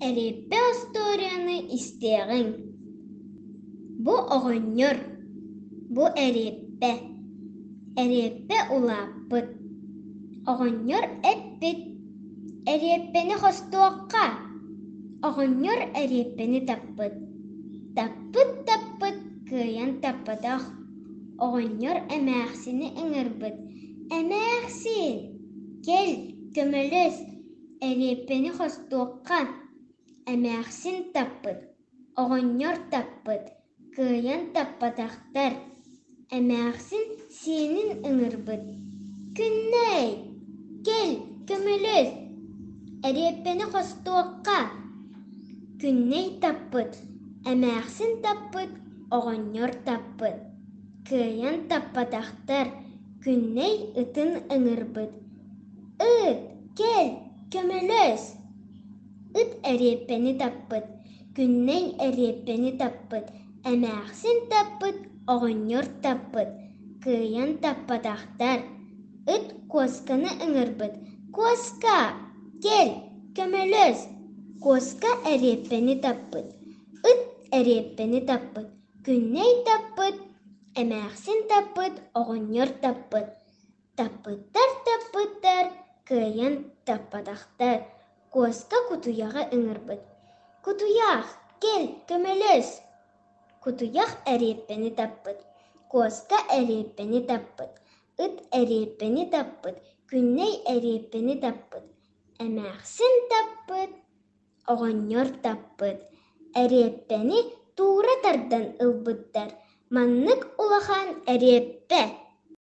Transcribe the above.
Эриэппэ остуоруйаны истиэҕиҥ. Бу оҕонньор, бу эриэппэ, эриэппэ улааппыт. Оҕонньор эппит: «Эриэппэни хостуохха». Оҕонньор эриэппэни таппыт. Таппыт-таппыт, кыайан таппатах. Оҕонньор эмээхсини ыҥырбыт: «Эмээхсин, кэл, көмөлөс, Эриэппэни хостуохха, эмээхсин таппыт, оҕонньор таппыт, кыайан таппатахтар. Эмээхсин сиэнин ыҥырбыт: «Күннэй, кэл, көмөлөс, эриэппэни хостуохха». Күннэй таппыт, эмээхсин таппыт, оҕонньор таппыт, кыайан таппатахтар. Күннэй ытын ыҥырбыт: Ыт, кэл, көмөлөс! Ыт эриэппэни таппыт, Күннэй эриэппэни таппыт, эмээхсин таппыт, оҕонньор таппыт, кыайан таппатахтар. Ыт куосканы ыҥырбыт: «Куоска, кэл, көмөлөс!» Куоска эриэппэни таппыт, ыт эриэппэни таппыт, Күннэй таппыт, эмээхсин таппыт, оҕонньор таппыт. Таппыттар-таппыттар, кыайан таппатахтар, куоска кутуйаҕы ыҥырбыт: «Кутуйах, кэл, көмөлөс!» Кутуйах эриэппэни таппыт, куоска эриэппэни таппыт, ыт эриэппэни таппыт, Күннэй эриэппэни таппыт, эмээхсин таппыт, оҕонньор таппыт, эриэппэни туура тардан ылбыттар, маннык улахан эриэппэ.